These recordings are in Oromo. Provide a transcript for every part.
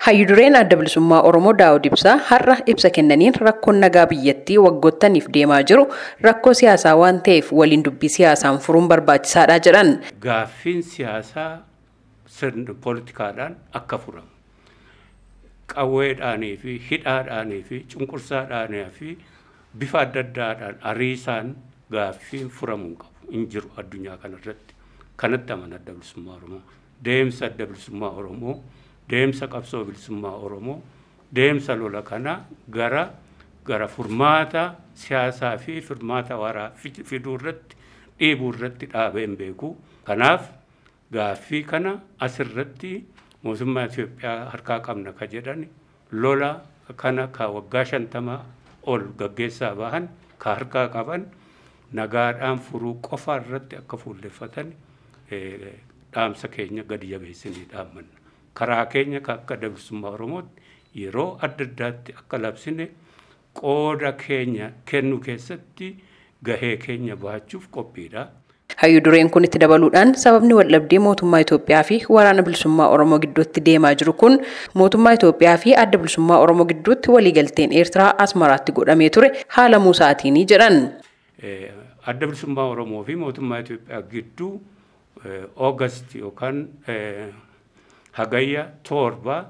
Hayyudureen Adda Bilisummaa Oromoo Daawud Ibsaa har'a ibsa kennaniin rakkoon nagaa biyyattii waggottaniif deemaa jiru rakkoo siyaasaa waan ta'eef waliin dubbii siyaasaan furuun barbaachisaadha jedhan. Gaaffiin siyaasaa sirna poolitikaadhaan akka furamu, qawweedhaanii fi hidhaadhaanii fi cunqursaadhaanii fi bifa adda addaadhaan ariisaan gaaffiin furamuu hin qabu, hin jiru addunyaa kanarratti. Kanatti amana Adda Bilisummaa Oromoo. Deemsa Adda Bilisummaa Oromoo, deemsa qabsoo bilisummaa Oromoo, deemsa lola kana gara furmaata siyaasaa fi furmaata waaraa fiduu irratti, dhiibuu irratti dhaabee hin beeku. Kanaaf gaaffii kana asirratti mootummaa Itoophiyaa harkaa qabna ka jedhan, lola kana ka waggaa 50 ol gaggeessaa bahan ka harkaa qaban, nagaadhaan furuu qofa irratti akka fuulleffatan dhaamsa keenya gadi jabeessinee dhaammanna. Karaa keenya akka Adda Bilisummaa Oromootti yeroo adda addaatti akka labsine qooda keenya kennu keessatti gahee keenya bahachuuf qophiidha. Hayyudureen kun itti dabaluudhaan sababni waldhabdee mootummaa Itoophiyaa fi waraana bilisummaa Oromoo gidduutti deemaa jiru kun mootummaa Itoophiyaa fi Adda Bilisummaa Oromoo gidduutti waliigalteen Eertiraa Asmaraatti godhamee ture haala Muusaatiin jedhan. Adda Bilisummaa Oromoo fi mootummaa Itoophiyaa gidduu Oogast yookaan Hagayya 7,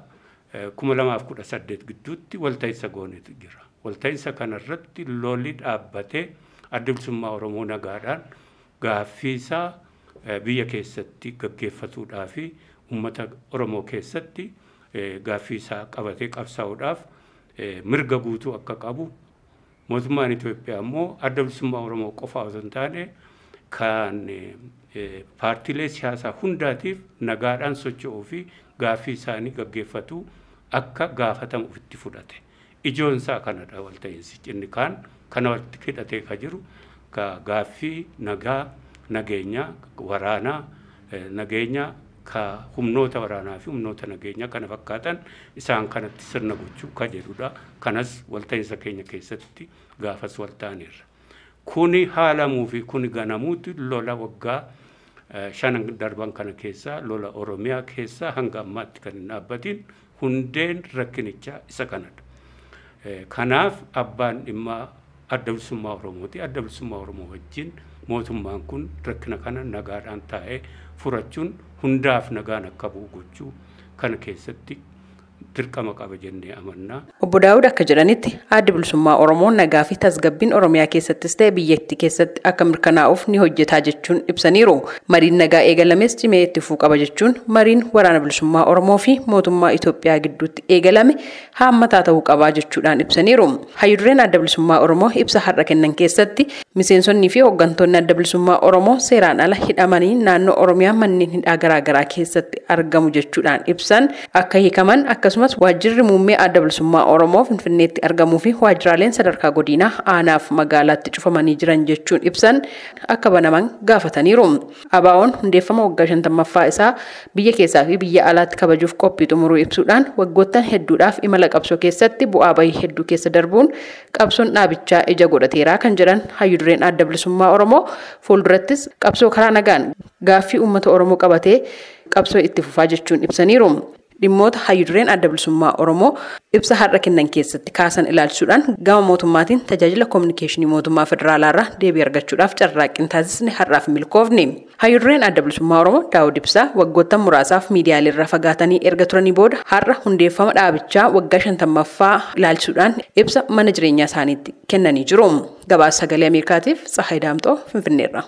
2018 gidduutti walta'iinsa goonetu jira. Walta'iinsa kanarratti lolli dhaabbatee Adda Bilisummaa Oromoo nagaadhaan gaaffii isaa biyya keessatti gaggeeffatuudhaa fi uummata Oromoo keessatti gaaffii isaa qabatee qabsaa'uudhaaf mirga guutuu akka qabu, mootummaan Itoophiyaa immoo Adda Bilisummaa Oromoo qofa osoo hin taane kan paartiilee siyaasaa hundaatiif nagaadhaan socho'uu fi gaaffii isaanii gaggeeffatu akka gaafatamu ofitti fudhate. Ijoon isaa kanadha walta'iinsi inni kaan kana walitti hidhatee ka jiru ka gaaffii nagaa nageenyaa waraanaa nageenya ka humnoota waraanaa fi humnoota nageenyaa kana fakkaatan isaan kanatti sirna gochuu ka jedhudha. Kanas walta'iinsa keenya keessatti gaafas walta'aniirra. Kuni haalamuu fi kuni ganamuutti lola waggaa 5 darban kana keessaa lola Oromiyaa keessaa hanga ammaatti kan hin dhaabbatin hundeen rakkinichaa isa kanadha. Kanaaf abbaan dhimma Adda Bilisummaa Oromooti. Adda Bilisummaa Oromoo wajjin mootummaan kun rakkina kana nagaadhaan taa'ee furachuun hundaaf nagaan akka bu'u gochuu kana keessatti dirqama qaba jennee amannaa. Obbo Daawud akka jedhanitti Adda Bilisummaa Oromoo nagaa fi tasgabbiin Oromiyaa keessattis ta'e biyyattii keessatti akka mirkanaa'uuf ni hojjetaa jechuun ibsaniiru. Mariin nagaa eegalames cimee itti fufuu qaba jechuun mariin waraana bilisummaa Oromoo fi mootummaa Itoophiyaa gidduutti eegalame haammataa ta'uu qabaa jechuudhaan ibsaniiru. Hayyudureen Adda Bilisummaa Oromoo ibsa har'a kennan keessatti miseensonnii fi hooggantoonni Adda Bilisummaa Oromoo seeraan ala hidhamanii naannoo Oromiyaa manneen hidhaa garaagaraa keessatti argamu jechuudhaan ibsan akka hiikaman, akkasumas waajjirri muummee Adda Bilisummaa Oromoo Finfinneetti argamuu fi waajjiraaleen sadarkaa godinaa aanaaf magaalaatti cufamanii jiran jechuun ibsan akka banaman gaafataniiru. ABO'n hundeeffama waggaa 50ffaa isaa biyya keessaa fi biyya alaatti kabajuuf qophii xumuruu ibsuudhaan waggoottan hedduudhaaf imala qabsoo keessatti bu'aa bahii hedduu keessa darbuun qabsoon dhaabichaa ija godhateera kan jedhan hayyudureen Adda Bilisummaa Oromoo fuuldurattis qabsoo karaa nagaan gaaffii uummata Oromoo qabatee qabsoo itti fufaa jechuun ibsaniiru. Dhimmoota hayyudureen Adda Bilisummaa Oromoo ibsa har'a kennan keessatti kaasan ilaalchisuudhaan gama mootummaatiin tajaajila koominikeeshinii mootummaa federaalaarraa deebii argachuudhaaf carraaqqiin taasisne har'aaf milkoofne. Hayyudureen Adda Bilisummaa Oromoo Daawud Ibsaa waggoottan muraasaaf miidiyaaleerraa fagaatanii erga turanii booda har'a hundeeffama dhaabichaa waggaa 50ffaa ilaalchisuudhaan ibsa mana jireenyaa isaaniitti kennanii jiru. Gabaasa Sagalee Ameerikaatiif Tsahaay Daamxoo Finfinneerra.